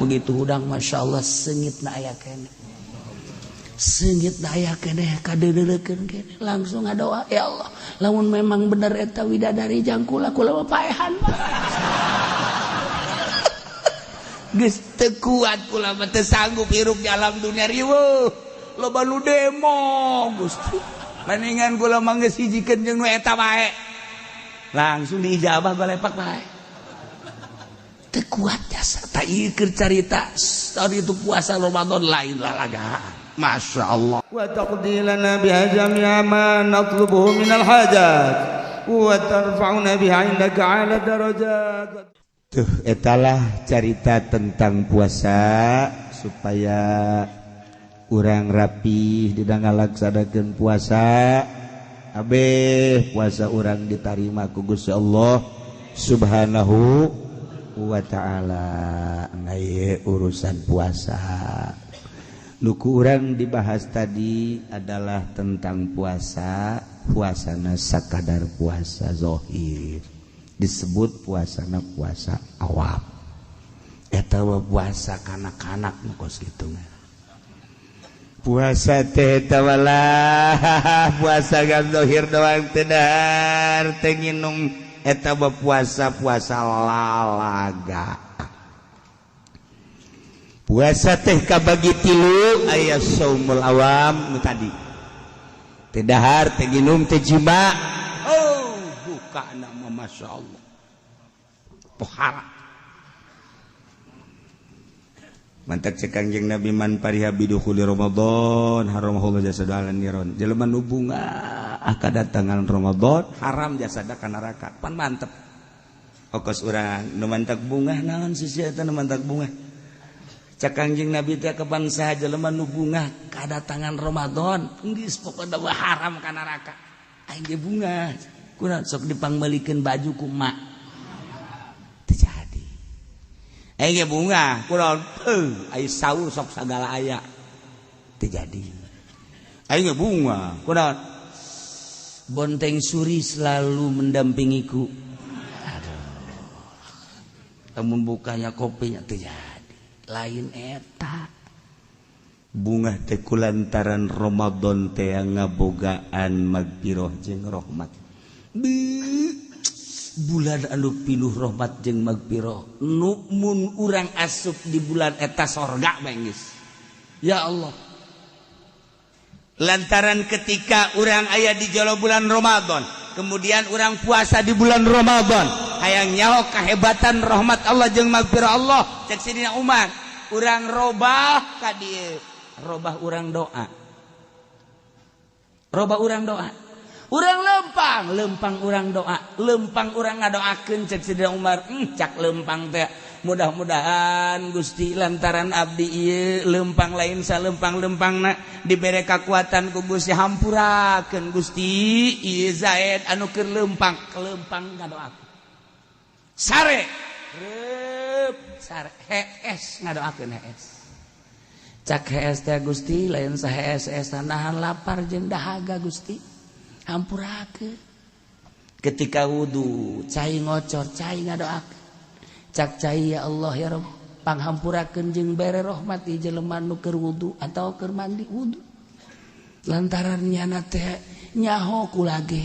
Begitu hudang Masya Allah seungitna aya keneh. Seungitna aya keneh kadeuleukeun keneh. Langsung ngadoa, ya Allah, lamun memang bener eta widadari jang kula, kula mah paehan. Geus teu kuat kula mah, teu sanggup hirup di alam dunia riweuh. Loba nu demo Gusti. Mendingan kula mah geus hijikeun jeung nu eta bae. Langsung diijabah balepak bae. Teu kuat jasa. Ta ieu keur carita tadi itu puasa Ramadan lain lalagaan. Masya Allah. Wa taqdi lana biha jami'a ma natlubuhu minal hajat wa tarfa'una biha 'indaka 'ala darajat. Tuh etalah carita tentang puasa supaya urang rapih di ngalaksanakeun puasa. Abeh puasa urang ditarima ku Gusti Allah Subhanahu wa ta'ala. Ngaye urusan puasa nu ku urang dibahas tadi adalah tentang puasa. Puasana sakadar puasa zohir disebut puasana puasa awam, eta puasa kanak-kanak nu kos kitu. Puasa teh tawalah puasa gan zohir doang teu dahar teu nginum, eta puasa puasa lalaga. Puasa teh kabagi tilu, aya saumul awam nu tadi teu dahar teu nginum teu jima. Oh buka nama Masya Allah pohara mantak cek Kangjeng Nabi man pariha bidukhuli Ramadan haramahullah jasada ala niron. Jelema nu bungah kadatangan Ramadan haram jasada ka neraka. Pan mantep okos urang nu mantak bungah naon sih eta nu mantak bungah. Cek Kangjeng Nabi teh kapan saha jelema nu bungah kadatangan Ramadan geus pokona haram ka neraka. Aing ge bungah kunaon sok dipangmeulikeun baju ku emak teu jadi. Aing ge bungah kunaon heuh ai saur sok sagala aya teu jadi. Aing ge bungah kunaon bonteng suri selalu mendampingiku. Aduh lamun bukanya kopinya teu jadi. Lain eta bungah teh kulantaran Ramadan teh ngabogaan magfirah jeung rahmat. Bulan anu pinuh rahmat jeung magfirah nu mun urang asup di bulan eta sorga bae geus. Ya Allah, lantaran ketika urang aya di jero bulan Ramadan, kemudian urang puasa di bulan Ramadan, hayang nyaho kehebatan rahmat Allah jeung magfirah Allah. Cek Sidina Umar, urang robah ka dieu, robah urang doa, robah urang doa, urang lempang, lempang urang doa, lempang urang ngadoakeun. Cek Sidina Umar, cak lempang teh mudah-mudahan Gusti lantaran abdi ieu lempang lain salempang-lempangna dibere kakuatan ku Gusti, hampurakeun Gusti ieu Zaid anu keur lempang, lempang ngadoakeun sare reup sare hees ngadoakeun hees. Cak hees teh Gusti lain sahees nahan lapar jeung dahaga Gusti hampurakeun. Ketika wudu cai ngocor cai ngadoakeun. Cak cai ya Allah ya Rabb panghampurakeun jeung bere rahmat ieu jelema nu keur wudu atawa keur mandi wudu. Lantaran nyana teh nyaho kula ge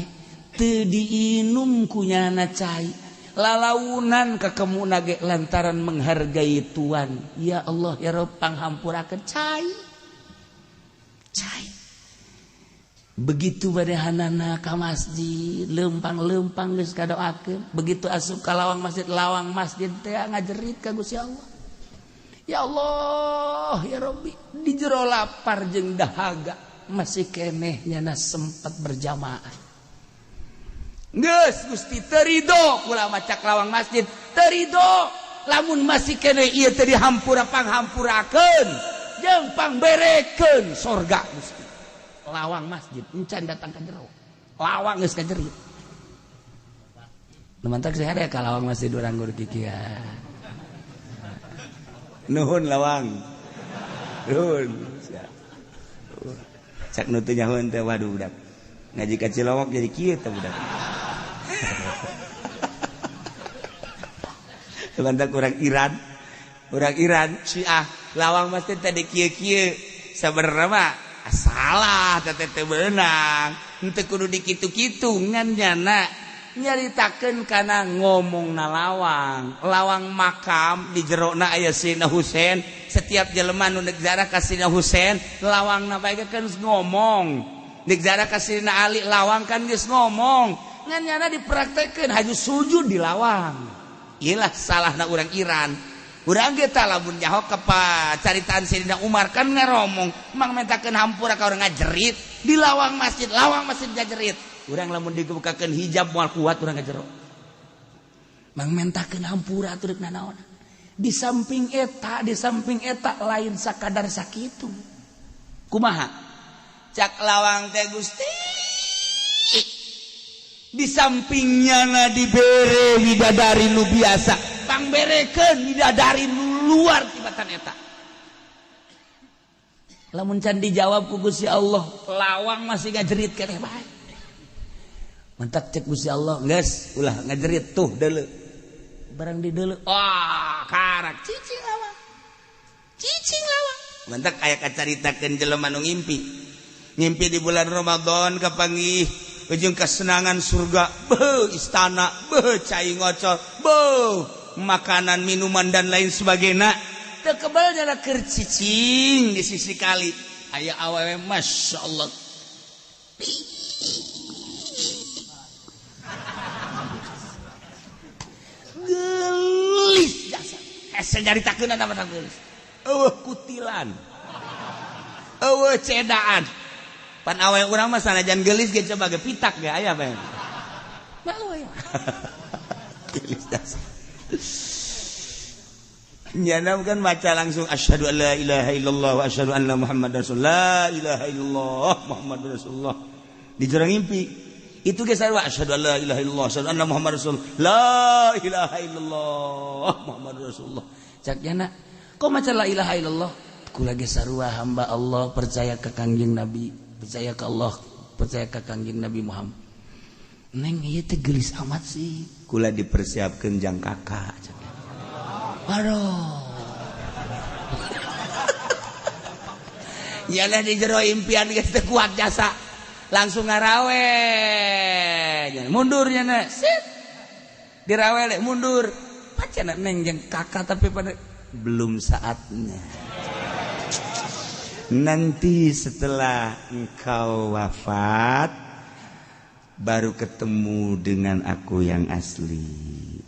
teu diinum ku nyana cai lalaunan kakemuna ge lantaran menghargai tuan. Ya Allah ya Rabb panghampurakeun cai cai. Begitu badehanana ka masjid lempang-lempang geus kadoakeun. Begitu asup ka lawang masjid, lawang masjid teh ngajerit ka Gusti Allah, ya Allah ya Rabbi di jero lapar jeung dahaga masih keneh nyana sempat berjamaah. Geus Gusti teu ridho kula maca lawang masjid teu ridho lamun masih keneh ieu teh dihampura panghampurakeun jeung pangberekeun sorga Gusti. Lawang masjid encan datang ka jero, lawang geus kajerit. Nu mantak sehari ka lawang masjid urang gur kikian. Nuhun lawang. Nuhun. Cak nu teu nyahoeun teh waduh budak. Ngaji ka Cilowok jadi kieu teh budak. Mantak urang Iran. Urang Iran Syiah lawang masjid tadi kieu-kieu sabenerna mah salah teh teu beunang henteu kudu dikitu-kitu ngan nyana nyaritakeun kana ngomongna lawang lawang makam di jerona aya Sayyidina Husain setiap jelema nu deuk ziarah ka Sayyidina Husain lawangna bae kan geus ngomong deuk ziarah ka Sayyidina Ali lawang kan geus ngomong ngan nyana dipraktekeun haju sujud di lawang. Iyalah salahna urang Iran. Urang ge tah lamun nyaho ka caritaan Sayyidina Umar kan ngaromong mang mentakeun hampura ka urang ngajerit di lawang masjid ngajerit. Urang lamun dibukakeun hijab moal kuat urang ngajero. Mang mentakeun hampura atuh deuk nanaon. Di samping eta lain sakadar sakitu. Kumaha? Cak lawang teh Gusti. Di sampingnya na dibere widadari nu biasa. Pangberekeun widadari nu luar tibatan eta. Lamun can dijawab ku Gusti Allah, lawang masih ngajerit keneh bae. Mentak cek Gusti Allah, geus ulah ngajerit tuh deuleu. Barang di deuleu, wah karak cicing lawang. Cicing lawang. Mentak aya kacaritakeun jelema nu ngimpi. Ngimpi di bulan Ramadan kapanggih ujung kesenangan surga, beuh istana, beuh cai ngocor, beuh makanan, minuman dan lain sebagainya. Teu kebal nyana keur cicing di sisi kali. Aya awewe masyaallah. Gelis jasa. Hese nyaritakeun mah gelis. Eueuh kutilan. Eueuh cedaan. Pan awe urang mah sanajan gelis ge coba ge pitak ge aya bae. Malu aya. Gelis jasa. Nyana kan baca langsung asyhadu an la ilaha illallah wa asyhadu anna muhammadar rasulullah. La ilaha illallah muhammadur rasulullah. Di jero ngimpi. Itu ge sarua asyhadu an la ilaha illallah asyhadu anna muhammadar rasulullah. La ilaha illallah muhammadur rasulullah. Cak nyana, kok maca la ilaha illallah? Kula ge sarua hamba Allah percaya ka Kangjeng Nabi, percaya ka Allah, percaya ka Kangjeng Nabi Muhammad. Neng ieu teh geulis amat sih. Kula dipersiapkeun jang kakak. Aduh. Nyana di jero impian geus teu kuat jasa. Langsung ngarawe. Mundur nyana. Sit. Dirawele mundur. Pacana neng jeung kakak tapi pada belum saatnya. Nanti setelah engkau wafat baru ketemu dengan aku yang asli.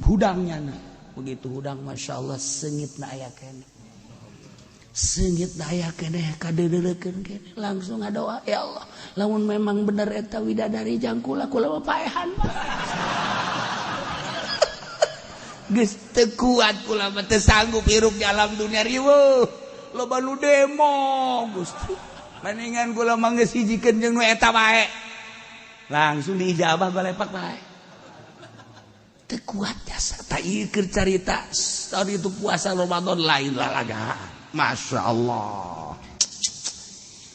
Hudangnya na. Begitu hudang Masya Allah sengit na aya keneh. Sengit na aya keneh kadeuleukeun keneh. Langsung ngadoa ya Allah, lamun memang bener eta widadari jang kula kula mah paehan. Geus teu kuat kula mah teu sanggup hirup di alam dunia riweuh. Loba nu demo Gusti. Mendingan kula mah geus hijikeun jeung nu eta bae. Langsung diijabah balepak bae. Teu kuat jasa tak ieu keur carita tadi itu puasa Ramadan lain lalagaan. Masya Allah.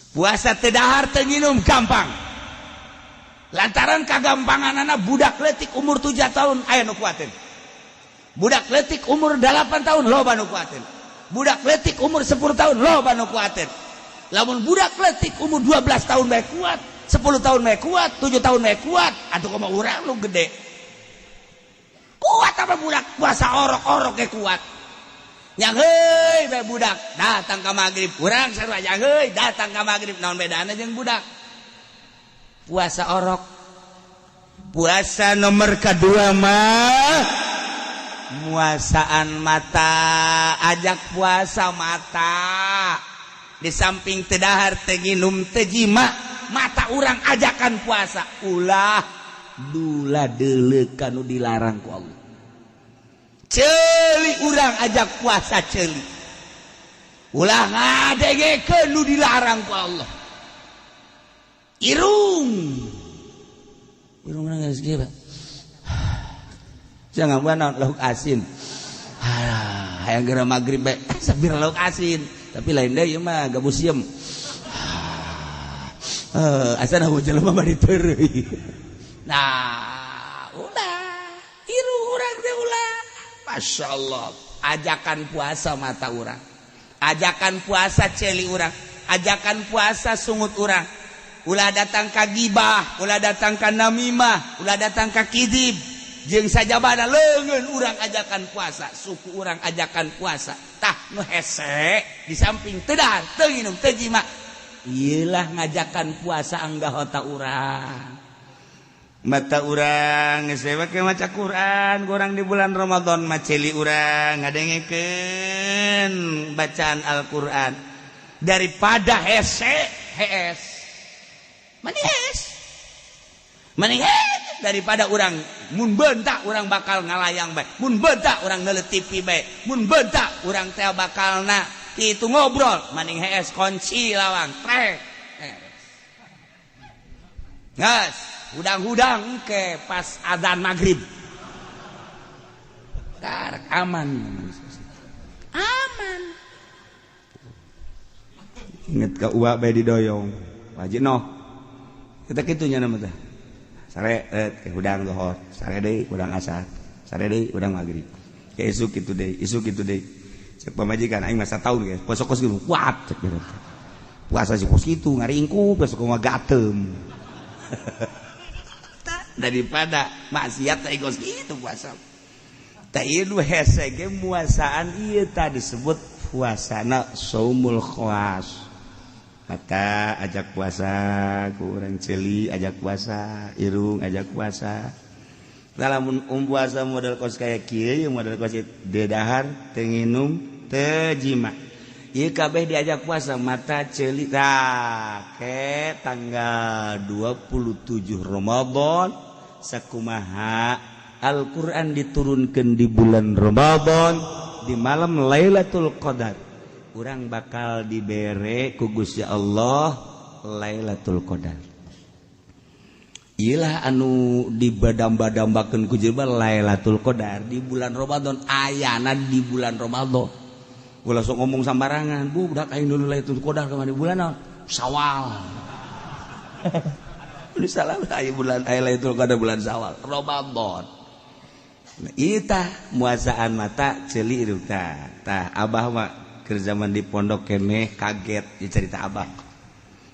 Puasa teu dahar teu nginum gampang. Lantaran kagampanganana budak leutik umur 7 tahun aya nu kuateun. Budak leutik umur 8 tahun loba nu kuateun. Budak leutik umur 10 tahun loba nu kuateun. Lamun budak leutik umur 12 tahun bae kuat, 10 tahun bae kuat, 7 tahun bae kuat, atuh kumaha urang nu gede. Kuat apa budak puasa orok-orok ge kuat. Yang heuy bae budak datang ka magrib, urang sarua yang heuy datang ka magrib naon bedana jeung budak. Puasa orok. Puasa nomor kedua mah muasaan mata, ajak puasa mata. Di samping teu dahar teu nginum teu jima, mata urang ajakan puasa. Ulah dula deuleukan nu dilarang ku Allah. Ceuli urang ajak puasa ceuli. Ulah ngadengekeun nu dilarang ku Allah. Irung. Irung urang geus kieu, Pak. Jangan buat naon lauk asin. Hayang geura magrib bae sabir lauk asin. Tapi lain deui ieu mah gabus sieum. Asana jelema bari teureui. Nah, ulah irung urang teh ulah. Masya Allah. Ajakan puasa mata urang, ajakan puasa celi urang, ajakan puasa sungut urang. Ulah datang ka gibah, ulah datang ka namimah, ulah datang ka kidib. Jeung sajabana leungeun urang ajakan puasa, suku urang ajakan puasa. Tah nu hese di samping teu dahar, teu nginum, teu jima. Ieulah ngajakan puasa anggota urang. Mata urang geus we make maca Quran, urang di bulan Ramadan mah celi urang ngadengekeun bacaan Al-Qur'an daripada hese hees. Manis. Mending hees daripada urang mun bentak urang bakal ngalayang bae, mun bentak urang neuleut TV bae, mun bentak urang teh bakalna itu ngobrol, mending hees kunci lawang trek. Gas, hudang-hudang ke pas adzan maghrib. Karak aman. Aman. Inget ka uwa bae didoyong. Wajib noh. Kita kitunya nama teh. Sare ke hudang lohor, sare deui hudang asar, sare deui hudang maghrib. Ke isuk kitu deui, isuk kitu deui. Cek pamajikan aing masa tahun ge, puasa kos kitu kuat cek teh. Puasa sih kos kitu ngaringkuk besok mah gatem. Daripada maksiat teh kos kitu puasa. Tah ieu nu hese ge muasaan ieu tah disebut puasana saumul khawas. Mata ajak puasa ku urang ceuli ajak puasa, irung ajak puasa. Lamun puasa model kos kaya kieu, model kos teu dahar, teu nginum, teu jima. Ieu kabeh diajak puasa mata ceuli tah ke tanggal 27 Ramadan sakumaha Al-Qur'an diturunkeun di bulan Ramadan di malam Lailatul Qadar. Urang bakal dibere ku Gusti Allah Lailatul Qadar. Iyalah anu dibadamba-dambakeun ku jelema Lailatul Qadar di bulan Ramadan, ayana di bulan Ramadan. Ulah sok ngomong sambarangan, bu budak aing dulu Lailatul Qadar kamari bulan naon? Syawal. Lu salah aya bulan aya Lailatul Qadar bulan Syawal, Ramadan. Nah, ieu tah muasaan mata ceuli irung tah. Tah abah mah keur zaman di pondok keneh kaget dicerita abah.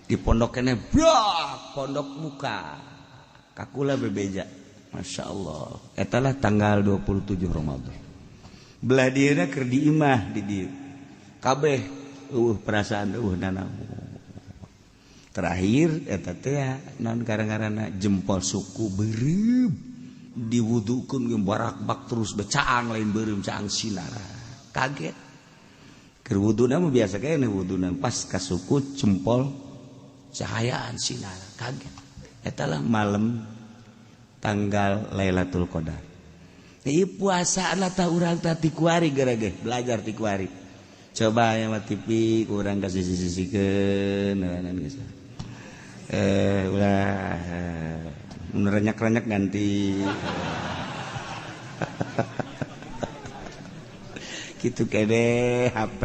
Di pondok keneh brak pondok buka. Kakula bebeja. Masya Allah. Eta lah tanggal 27 Ramadan. Belah dieuna keur di imah di dieu. Kabeh eueuh perasaan eueuh nanaon. Terakhir eta teh naon gara-garana jempol suku beureum diwudukeun ge barakbak terus becaang lain beureum caang sinara. Kaget. Keur wuduna mah biasa kene wuduna pas ka suku jempol cahayaan sinara kaget. Eta lah malam tanggal Lailatul Qadar. Ieu puasa lah tah urang tah ti kuari gara-gara belajar ti kuari. Coba aya mah TV kurang kasih sisi-sisikeun geus. Ulah mun renyak-renyak ganti. Kitu kene HP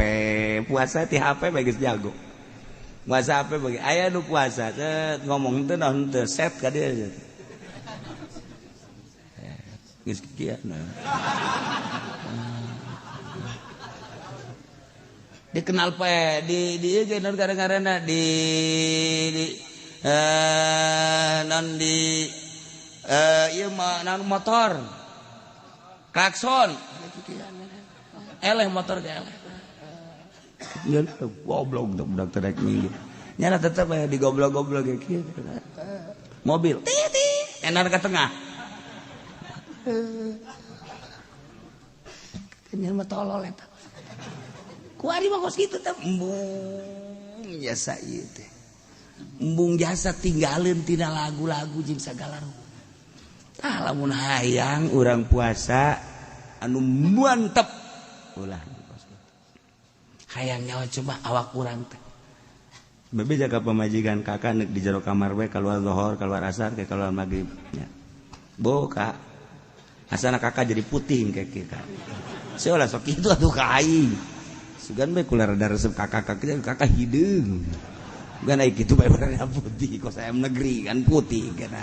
puasa ti HP bae geus jago. Puasa HP bagi aya nu puasa ngomong teu naon teu set ka dieu. Geus kieu nah. Dikenal pe di ieu ge naon gara-garana di non di ieu mah naon motor. Klakson. Eleh motor ge eleh. Ya goblok budak teh rek minggir. Nyana tetep aya di goblok-goblok ge kieu. Mobil titik enar ke tengah. Kenyal mah tolol eta. Kuari mah kos kitu teh embung jasa ieu teh. Embung jasa tinggalin tina lagu-lagu jeung sagala rupa. Tah lamun hayang urang puasa anu mantep ulah kos kitu. Hayang nyawa coba awak urang teh. Bebe jaga pamajikan kakak nek di jero kamar we keluar zuhur, keluar asar, ke keluar maghrib nya. Bo kak. Asana kakak jadi putih kayak kita. Saya ulah sok itu atuh ka aing. Sugan bae kula rada resep kakak-kakak kakak hideung. Bukan ai kitu bae warna putih kos ayam negeri kan putih kana.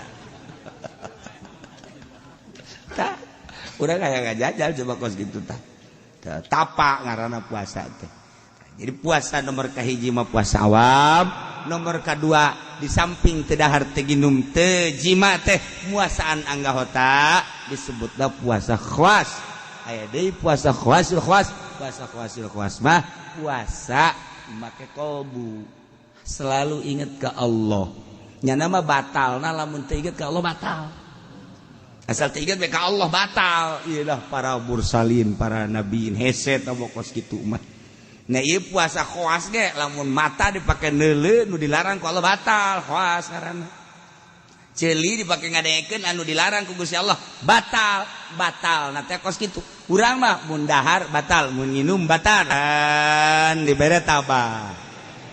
Tah, urang aya ngajajal coba kos kitu tah. Tapa ngaranna puasa teh. Jadi puasa nomor kahiji mah puasa awam, nomor kedua di samping teu dahar teu ginum teu jima teh muasaan anggahota disebutna puasa khawas. Aya deui puasa khawasil khawas, puasa khawasil khawas mah puasa make kolbu, selalu inget ke Allah. Nyana mah batal, nah lamun teu inget ke Allah batal. Asal teu inget ke Allah batal. Ieu lah para mursalin, para nabiin hese tah kos kitu mah. Nah ieu puasa khawas ge lamun mata dipake neuleu nu dilarang ku Allah batal, khawas ngaranna. Ceuli dipake ngadengekeun anu dilarang ku Gusti Allah batal, batal. Nah teh kos kitu. Urang mah mun dahar batal, mun nginum batal. Dan dibere tabah.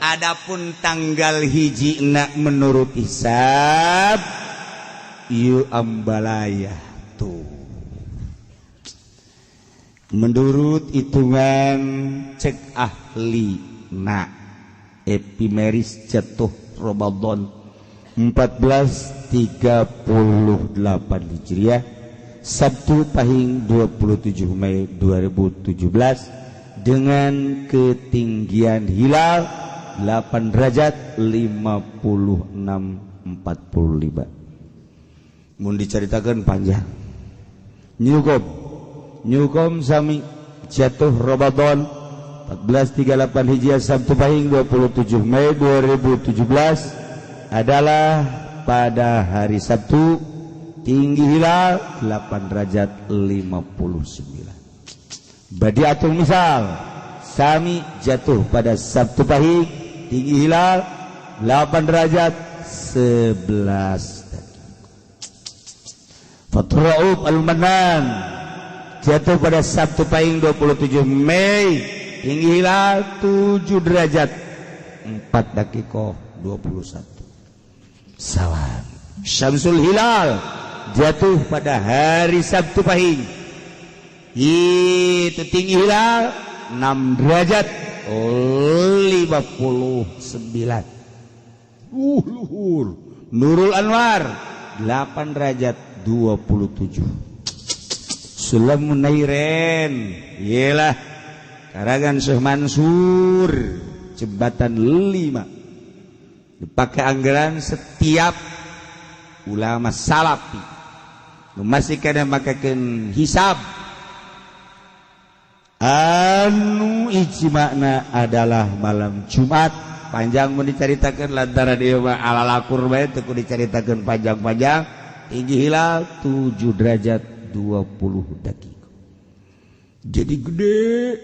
Adapun tanggal hiji na menurut hisab ieu ambalaya tuh. Menurut hitungan cek ahli na epimeris jatuh Ramadan 1438 Hijriah Sabtu Pahing 27 Mei 2017 dengan ketinggian hilal 8 derajat 56,45. Mun diceritakan panjang. Nyukom sami jatuh Ramadan 1438 Hijriah Sabtu Pahing 27 Mei 2017 adalah pada hari Sabtu, tinggi hilal 8 derajat 59. Badiatul misal sami jatuh pada Sabtu Pahing, tinggi hilal 8 derajat 11. Fathur Raub Al-Manan jatuh pada Sabtu Pahing 27 Mei, tinggi hilal 7 derajat 4 dakiko 21. Salam. Syamsul Hilal jatuh pada hari Sabtu Pahing, itu tinggi hilal 6 derajat 59. Luhur. Nurul Anwar 8 derajat 27. Sulam Munairen iyalah karangan Syekh Mansur jembatan 5 dipakai anggaran setiap ulama salafi masih kada makakeun hisab anu ijma'na adalah malam Jumat. Panjang mun dicaritakeun lantaran ieu mah ala lakur bae teu kudu dicaritakeun panjang-panjang. Tinggi hilal 7 derajat 20 dakika. Jadi gede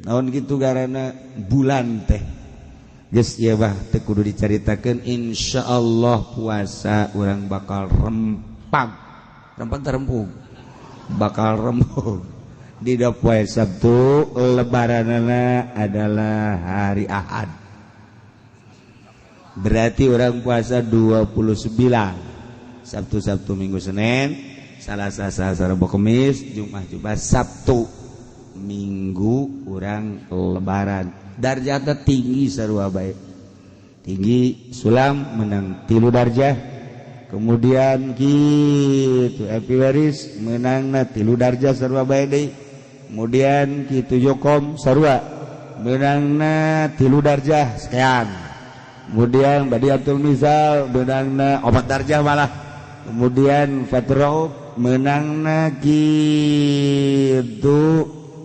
naon gitu karena bulan teh. Geus ieu bah teu kudu dicaritakeun, insyaallah puasa urang bakal rempag. Rempag teh rempug. Bakal rempug. Di poe Sabtu lebaranana adalah hari Ahad. Berarti orang puasa 29. Sabtu, Sabtu, Minggu, Senin, Salasa, Selasa, Rabu, Kamis, Jumat, Jumat, Sabtu, Minggu orang lebaran. Darjatnya tinggi sarua bae. Tinggi sulam menang 3 darjah. Kemudian gitu epimeris menangna 3 darjah sarua bae deui. Kemudian kitu Jokom sarua menangna 3 darjah sekian. Kemudian Badiatul Misal menangna 4 darjah malah. Kemudian Fathur menangna gitu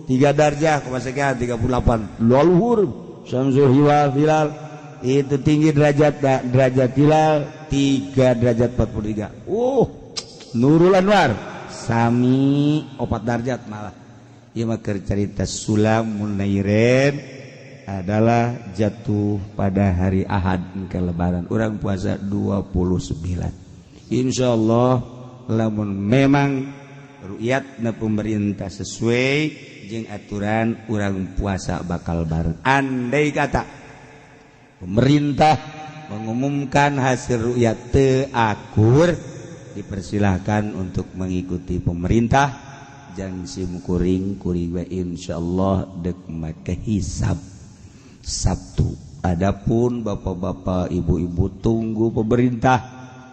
3 darjah koma sekian 38. Luhur Syamsul Hilal itu tinggi derajat derajat hilal 3 derajat 43. Nurul Anwar sami 4 derajat malah. Ieu mah keur carita Sulam Munairen adalah jatuh pada hari Ahad ke lebaran. Urang puasa 29. Insyaallah lamun memang ru'yatna pemerintah sesuai jeung aturan urang puasa bakal bareng. Andai kata pemerintah mengumumkan hasil ru'yat teu akur, dipersilahkan untuk mengikuti pemerintah. Jangan sim kuring kuring we insyaallah dek make hisab Sabtu. Adapun bapak-bapak ibu-ibu tunggu pemerintah.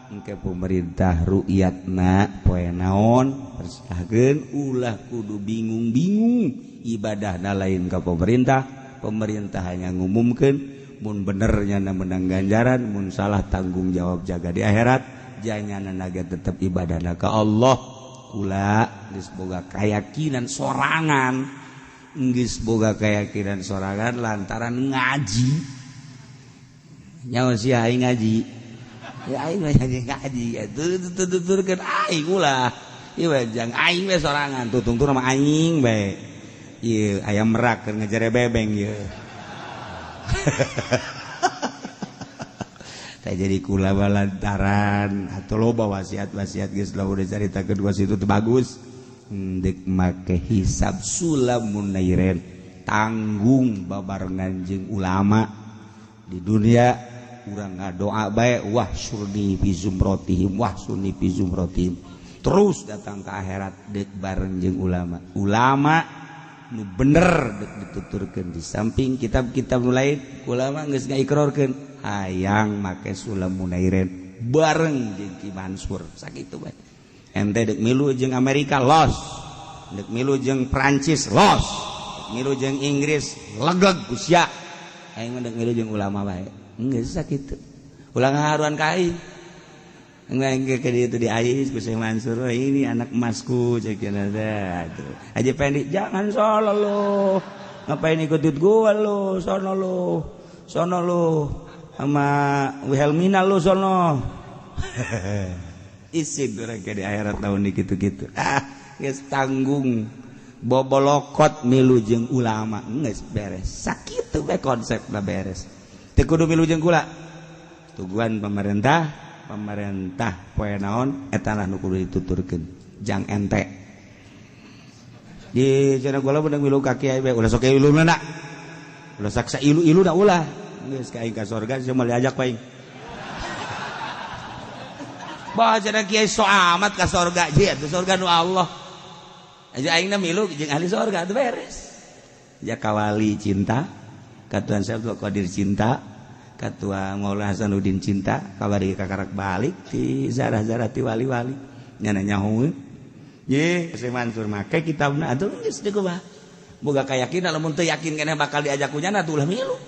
Engke pemerintah ru'yatna poe naon persilahkeun ulah kudu bingung-bingung. Ibadahna lain ka pemerintah, pemerintah hanya ngumumkeun mun benernya na menang ganjaran, mun salah tanggung jawab jaga di akhirat. Janyana naga tetep ibadahna ka Allah. Kula geus boga keyakinan sorangan, geus boga keyakinan sorangan lantaran ngaji. Nyawa sia aing ngaji. Ya aing mah ngaji tuturkeun aing ulah. Ieu jang aing we sorangan tutungtur mah aing bae. Ieu ayam merak keur ngejere bebeng ieu. Tah jadi kula lantaran atau loba wasiat-wasiat geus lah udah caritakeun wasiat itu bagus. Deuk make hisab sulamun nairen tanggung babarengan jeung ulama di dunia. Urang ngadoa bae wah surni fi zumratihim wah sunni fi zumratihim terus datang ke akhirat deuk bareng jeung ulama. Ulama nu bener deuk dituturkeun di samping kitab-kitab nu lain ulama geus ngaikrarkeun hayang make sulamun nairen bareng jeung Ki Mansur sakitu bae. Ente deuk milu jeung Amerika los, deuk milu jeung Prancis los, milu jeung Inggris legeg usia aing mah deuk milu jeung ulama bae. Geus sakitu. Ulah ngaharuan ka aing. Engke ke dieu teh diais ku Syekh Mansur, ini anak emasku cek cenah teh. Haji Pendi jangan salah lo. Ngapain ikut gua lo, sono lo. Sono lo sama Wilhelmina lo sono. Isin urang ke di akhirat lamun kitu-kitu. Ah, geus tanggung bobolokot milu jeung ulama geus beres. Sakitu we konsepna beres. Teu kudu milu jeung kula. Tuguan pemerintah, pemerintah poe naon eta lah nu kudu dituturkeun. Jang ente. Di cenah kula beunang milu ka kiai bae ulah sok iluna na. Ulah saksa ilu-ilu da ulah. Geus ka aing ka sorga sia moal diajak paing. Bah cenah kiai so amat ka sorga je atuh sorga nu Allah. Aja aingna milu jeung ahli sorga atuh beres. Ja kawali cinta, katuan Syekh Qadir cinta, katua Maulana Hasanuddin cinta, kabari kakarak balik ti zarah-zarah ti wali-wali. Nyana nyaho. Ye, Syekh Mansur make kitabna atuh geus deui kumaha. Boga kayakinan lamun teu yakin keneh bakal diajak ku nyana atuh ulah milu.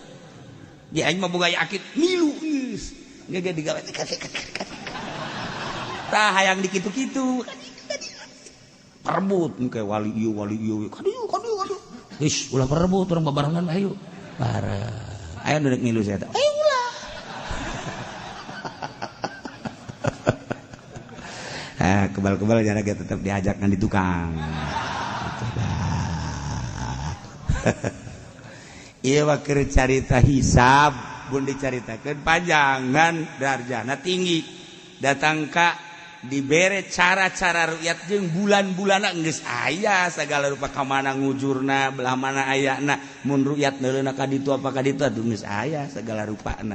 Ye aing mah boga yakin milu geus. Ge digawe tah hayang dikitu-kitu. Perebut engke wali ieu wali ieu. Kadieu kadieu kadieu. Geus ulah perebut urang babarengan ayo. Bareng. Ayo duduk milu saya teh. Eh ulah. Ah, kebal-kebal jana ge tetep diajak ngan di tukang. Ieu mah keur carita hisab, mun dicaritakeun panjangan darjana tinggi. Datang ka dibere cara-cara rukyat jeung bulan-bulanna geus aya sagala rupa ka mana ngujurna belah mana ayana mun rukyat neuleuna ka ditu apa ka ditu atuh geus aya sagala rupana.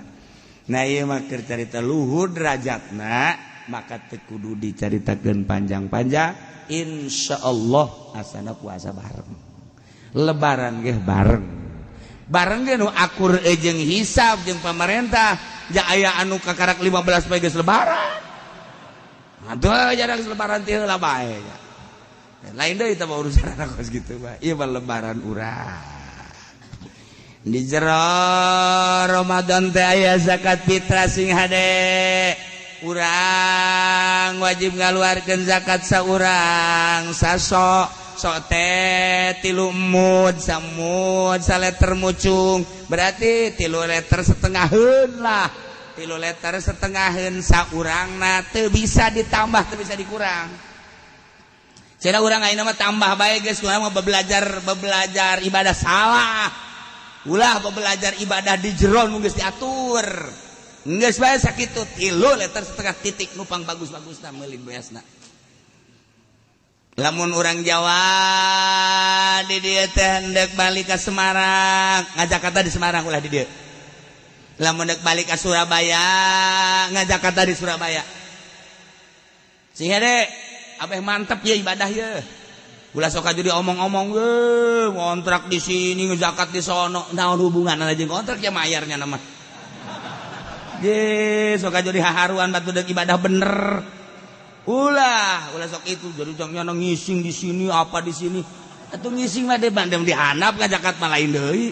Nah ieu mah keur carita luhur derajatna maka teu kudu dicaritakeun panjang-panjang. Insyaallah asana puasa bareng, lebaran ge bareng, bareng ge nu akur jeung hisab jeung pamarentah ja aya anu kakarak 15 poe geus lebaran. Aduh, jarang lebaran teh heula bae. Lain deui teh urusan kos kitu bae. Ieu mah lebaran urang. Di jero Ramadan teh aya zakat fitrah sing hade. Urang wajib ngaluarkeun zakat saurang sasok sok teh 3 mud samud saleter mucung berarti 3 liter setengaheun lah. 3 liter setengaheun saurangna teu bisa ditambah teu bisa dikurang. Cenah urang ayeuna mah tambah bae geus urang mah bebelajar ibadah salah. Ulah bebelajar ibadah di jero nu geus diatur. Geus bae sakitu 3 liter setengah titik nupang bagus-bagusna meuli beasna. Lamun urang Jawa di dieu teh hendeuk balik ka Semarang, ngajak kata di Semarang ulah di dieu. Lamun dek balik ke Surabaya ngajak kata di Surabaya sing hede abeh mantep ya ibadah ya ulah sok jadi omong-omong ye ngontrak di sini ngezakat di sono naon hubungan aja kontrak ya mayarnya nama ye sok jadi haharuan batu dek ibadah bener ulah ulah sok itu jadi jangan ngising di sini apa di sini Atuh ngising mah deh bandem dihandap ngazakat mah lain deui.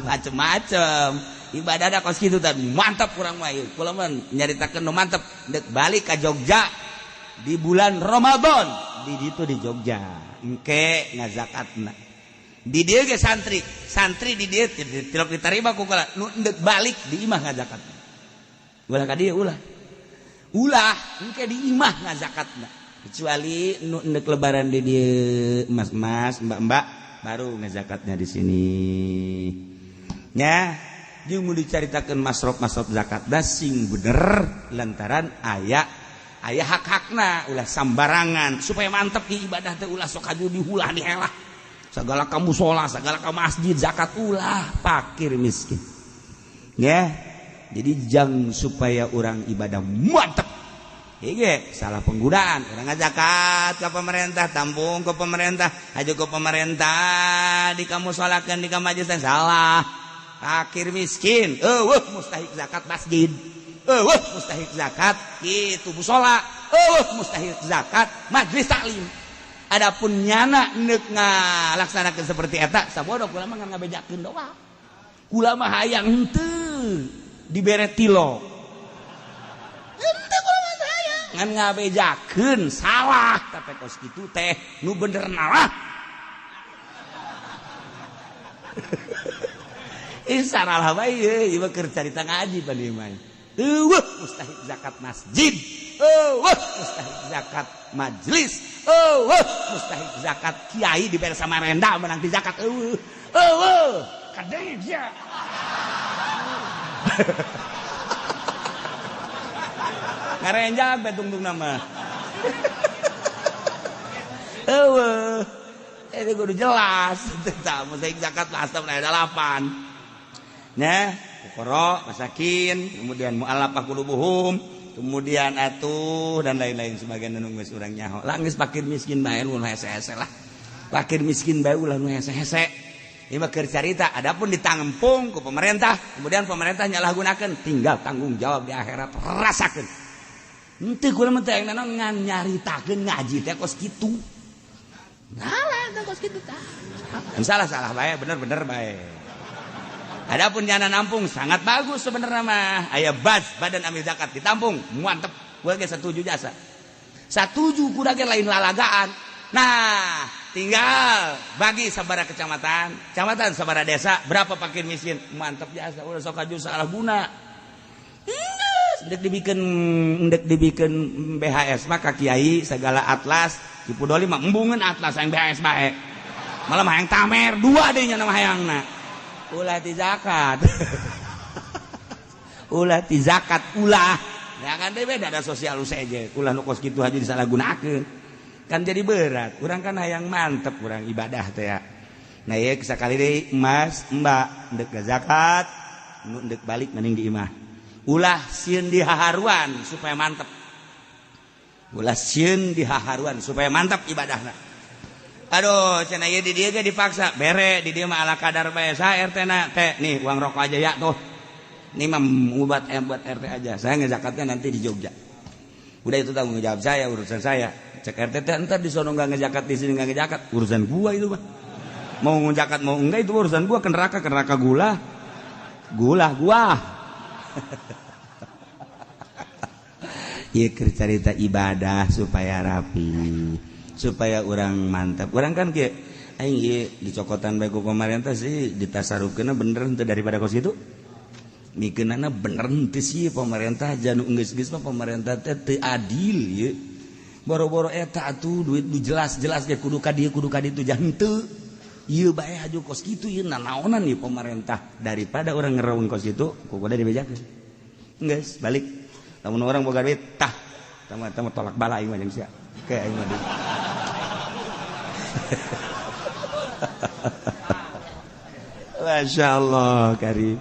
Macem-macem ibadah da kos kitu tah mantap kurang mah ieu. Kula mah nyaritakeun nu mantep deuk balik ka Jogja di bulan Ramadan di ditu di Jogja engke ngazakatna. Di dieu ge santri, santri di dieu tilok diterima ku kula nu deuk balik di imah ngazakatna. Ulah ka dieu ulah. Ulah engke di imah ngazakatna. Kecuali nu endek lebaran di dieu mas-mas, mbak-mbak baru ngezakatnya di sini. Nya, jeung mun dicaritakeun masrof-masrof zakat da sing bener lantaran aya aya hak-hakna ulah sambarangan supaya mantep di ibadah teh ulah sok haju dihulah dihelah. Segala ka musola, segala ka masjid zakat ulah fakir miskin. Ya. Jadi jang supaya orang ibadah mantep. Iya, salah penggunaan. Orang zakat ke pemerintah, tampung ke pemerintah, haju ke pemerintah, di kamu solakan di kamu majelis salah. Fakir miskin, eueuh mustahik zakat masjid. Eueuh mustahik zakat kitu musola, eueuh mustahik zakat majelis taklim. Adapun nyana neuk ngalaksanakeun seperti eta, sabodo kula mah ngabejakeun doa. Kula mah hayang henteu dibere tilo. Ngan ngabejakeun salah tapi kos kitu teh nu bener nalah. Ih saralah bae ieu mah keur carita ngaji pan ieu mah. Eueuh mustahik zakat masjid, eueuh mustahik zakat majelis, eueuh mustahik zakat kiai dibere Samarenda menang di zakat eueuh. Eueuh kadeng sia. Ngarenjak betungtung nama. Eueuh. Itu kudu jelas. Tah mustahik zakat lastem aya 8. Nah, fuqara, masakin, kemudian mu'allafah qulubuhum, kemudian atuh dan lain-lain sebagian nu geus urang nyaho. Lah geus fakir miskin bae nu hese-hese lah. Fakir miskin bae ulah nu hese-hese. Ieu mah keur carita, adapun ditampung ku pemerintah, kemudian pemerintah nyalahgunakeun, tinggal tanggung jawab di akhirat rasakeun. Henteu kula mah teh ngan nyaritakeun ngaji teh kos kitu. Salah teh kos kitu tah. Salah-salah bae, bener-bener bae. Adapun nyana nampung sangat bagus sebenarnya mah. Aya bas badan amil zakat ditampung, mantep. Gua ge setuju jasa. Satuju kuda ge lain lalagaan. Nah, tinggal bagi sabara kecamatan, kecamatan sabara desa, berapa fakir miskin, mantep jasa. Ulah sok aju salah guna. Ndek dibikin BHS mah ka kiai segala atlas, Cipudoli mah embungeun atlas yang BHS bae. Malah mah hayang tamer dua deui nya mah hayangna. Ulah ti zakat. Ulah ti zakat ulah. Ya kan deui beda ada sosial seje. Ulah nu kos kitu haji disalahgunakeun. Kan jadi berat. Urang kan hayang mantep urang ibadah teh ya. Nah ieu sakali deui emas, mbak ndek zakat, nu ndek balik mending di imah. Ulah sieun dihaharuan supaya mantep. Ulah sieun dihaharuan supaya mantap ibadahna. Aduh, cenah ieu di dieu ge dipaksa, bere di dieu mah ala kadar bae sa RT na teh nih uang rokok aja ya tuh. Ini mah buat buat RT aja. Saya ngezakatnya nanti di Jogja. Udah itu tanggung jawab saya, urusan saya. Cek RT teh entar di sono enggak ngezakat, di sini enggak ngezakat, urusan gua itu mah. Mau ngezakat mau enggak itu urusan gua, ke neraka gula. Gula gua. Ieu keur carita ibadah supaya rapi, supaya orang mantap. Orang kan kieu aing ieu dicokotan bae ku pemerintah sih ditasarufkeunna bener henteu daripada kos kitu. Mikeunana bener henteu sih pemerintah janu geus-geus mah pemerintah teh teu adil ieu. Boro-boro eta atuh duit nu jelas-jelas ge kudu ka dieu kudu ka ditu jah henteu. Ieu bae haju kos kitu ieu nanaonan ieu pemerintah daripada orang ngereung kos kitu ku kudu dibejakeun. Geus balik. Lamun orang boga duit tah tama-tama tolak bala aing mah jeung sia. Ke aing mah. Masya Allah karim.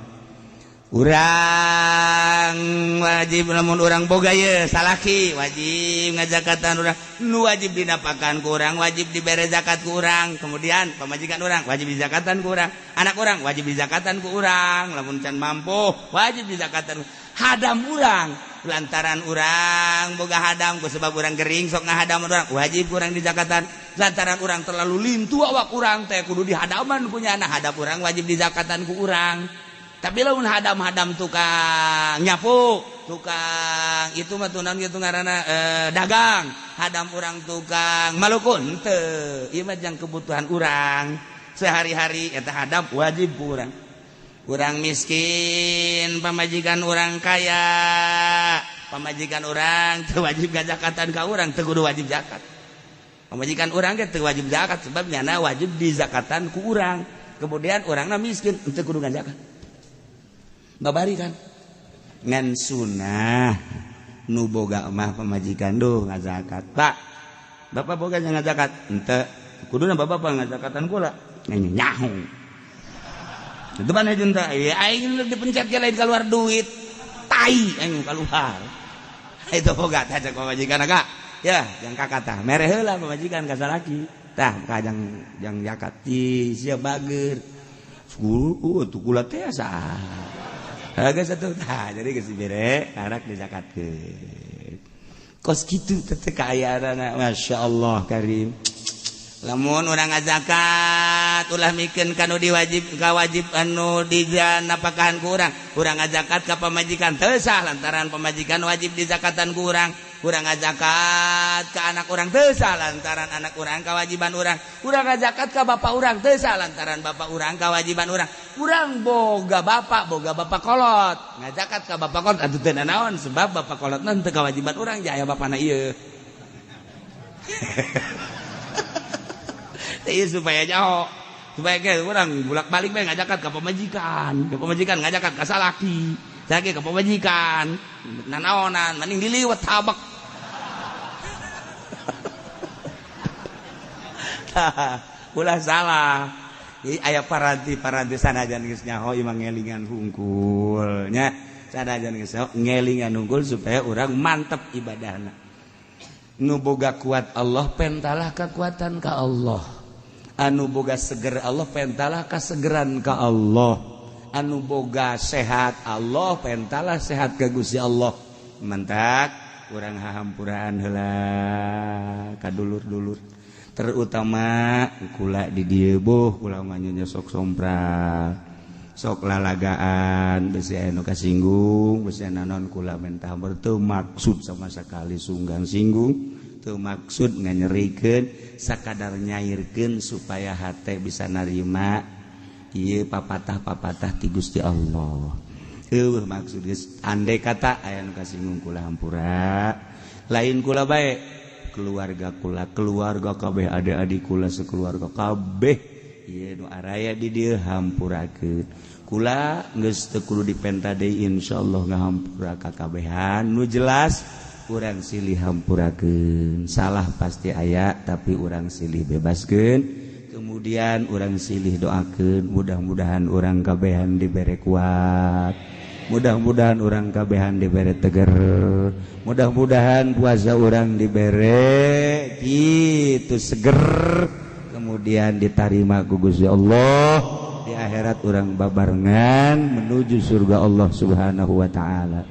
Urang wajib lamun urang boga ye salaki wajib ngajakatan urang nu wajib dinapakan ku urang wajib dibere zakat ku urang, kemudian pamajikan urang wajib dizakatan ku urang, anak urang wajib dizakatan ku urang, lamun can mampu wajib dizakatan hadam urang. Lantaran urang boga hadam ku sebab urang gering sok ngahadam urang wajib kurang dizakatan. Lantaran urang terlalu lintu awak urang teh kudu dihadaman punya anak hadap urang wajib dizakatan ku urang. Tapi lamun hadam-hadam tukang nyapu, tukang itu mah tuh naon kitu ngaranna dagang, hadam urang tukang malukun teu. Ieu mah jang kebutuhan urang sehari-hari eta hadam wajib ku urang. Urang miskin, pamajikan urang kaya, pamajikan urang teu wajib ngazakatan ka urang, teu kudu wajib zakat. Pamajikan urang ge teu wajib zakat sebab nyana wajib dizakatan ku urang. Kemudian urangna miskin, teu kudu ngazakat. Babari kan ngan sunah nu boga mah pamajikan duh ngazakat. Pak, bapak boga ngazakat? Henteu. Kuduna bapak ngazakatan kula. Nyaho. Itu mana junta? Ya aing dipencet ge lain keluar duit. Tai aing keluar. Itu boga tah cek pamajikan kak. Ya, jang kakak tah mere heula pamajikan ka salaki. Tah ka jang jang zakat ti sia bager. Guru tuh kula teh asa. Geus atuh tah jadi geus dibere karak dizakatkeun. Kos kitu teh kaayaanana masyaallah karim. Lamun urang ngazakat ulah mikeun ka nu diwajib ka wajib anu dijanapakahan ku urang. Urang ngazakat ka pamajikan teu sah lantaran pamajikan wajib dizakatan ku urang. Urang ngazakat ka anak urang teu sah lantaran anak urang kawajiban urang. Urang ngazakat ka bapak urang teu sah lantaran bapak urang kawajiban urang. Urang boga bapak kolot. Ngazakat ka bapak kolot atuh teu nanaon sebab bapak kolotna teu kawajiban urang jaya bapana ieu. Iya supaya jauh supaya ke orang bolak-balik bae ngajakan ka pamajikan ngajakan ka salaki, salaki ka pamajikan, nanaonan mending diliwet tabek. Ulah salah. Ieu aya paranti-paranti sanajan geus nyaho ieu mah ngelingan hungkul nya. Sanajan geus nyaho ngelingan hungkul supaya urang mantep ibadahna. Nu boga kuat Allah pentalah kekuatan ka Allah. Anu boga seger Allah pentalah kasegeran ka Allah. Anu boga sehat Allah pentalah sehat ka Gusti Allah. Mantak urang hahampuraan heula ka dulur-dulur. Terutama kula di dieu boh kula mah nya sok sompral. Sok lalagaan besi anu kasinggung, besi naon kula mentah teu maksud sama sekali sunggang singgung. Teu maksud nganyerikeun sakadar nyairkeun supaya hate bisa narima ieu papatah-papatah ti Gusti Allah. Eueuh maksud geus andai kata aya nu kasinggung kula hampura, lain kula bae, keluarga kula, keluarga kabeh adik-adik kula sekeluarga kabeh ieu nu araya di dieu hampurakeun. Kula geus teu kudu dipenta deui insyaallah ngahampura ka kabehan nu jelas urang silih hampurakeun. Salah pasti aya tapi urang silih bebaskeun, kemudian urang silih doakeun mudah-mudahan urang kabehan dibere kuat, mudah-mudahan urang kabehan dibere teger, mudah-mudahan puasa urang dibere kitu seger, kemudian ditarima ku Gusti Allah di akhirat urang babarengan menuju surga Allah Subhanahu wa taala.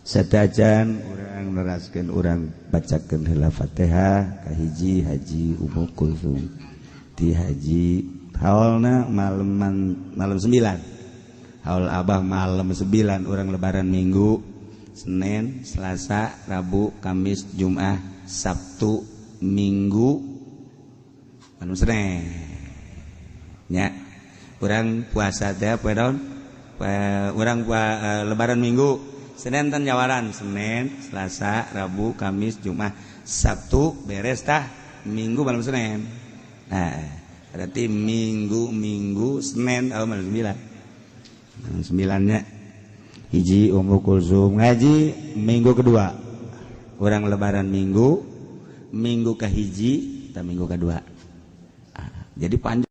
Satajan urang neraskeun urang bacakeun heula Fatihah kahiji Haji Ummu Kulsum ti Haji haulna malam 9 haul abah malam 9 urang lebaran Minggu Senin Selasa Rabu Kamis Jumat Sabtu Minggu malam Senin nya urang puasa teh poe naon urang lebaran Minggu Senin tan jawaran Senin, Selasa, Rabu, Kamis, Jumat, Sabtu beres tah Minggu malam Senin. Nah, berarti Minggu Senin oh, malam 9. Malam 9-nya hiji Ummu Kulsum ngaji minggu kedua. Urang lebaran Minggu, minggu kahiji tah minggu kedua. Nah, jadi panjang.